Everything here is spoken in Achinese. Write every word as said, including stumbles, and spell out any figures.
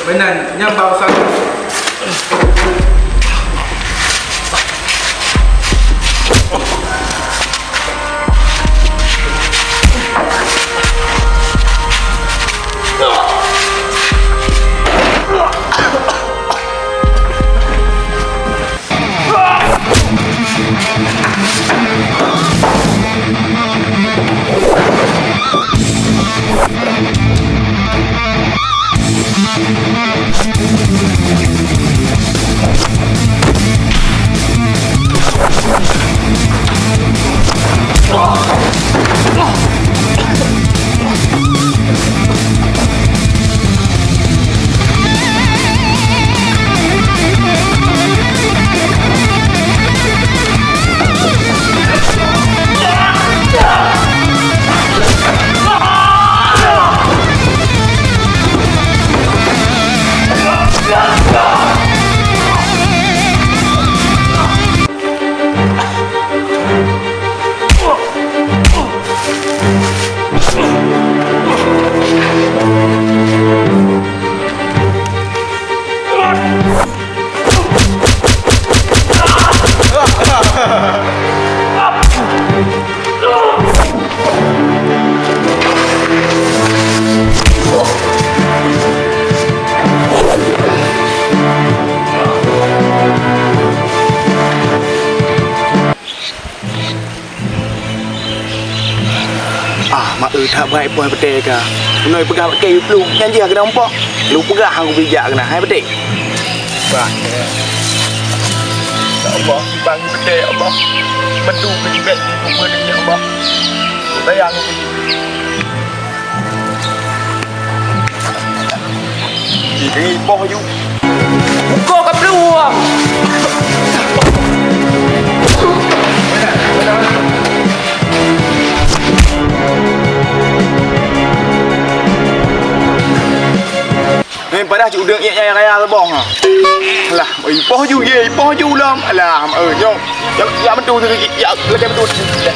Meunan, nyan bak usaha. Ah, mak eu, that brat ipoh peuté ka. Keunoe peugah bak kèe plueng, nyan jih keunoe muphom. Lôn peugah hana kubri jak keunoe, hai peuté. Bah, ya. Ya Allah, bang peuté, ya Allah. Beutôi keu jibèk di kubur ni, ya Allah. Sayang. Ih, ipoh ju. Buka ka peuluwa. Eh, padahai cit udeueng iek nyang raya leuboh ha. Alah, ipoh ju ye, ipoh ju lom. Alah, eh, nyoe. Ya, ya, beutôi tu, ya, lagèe beutôi.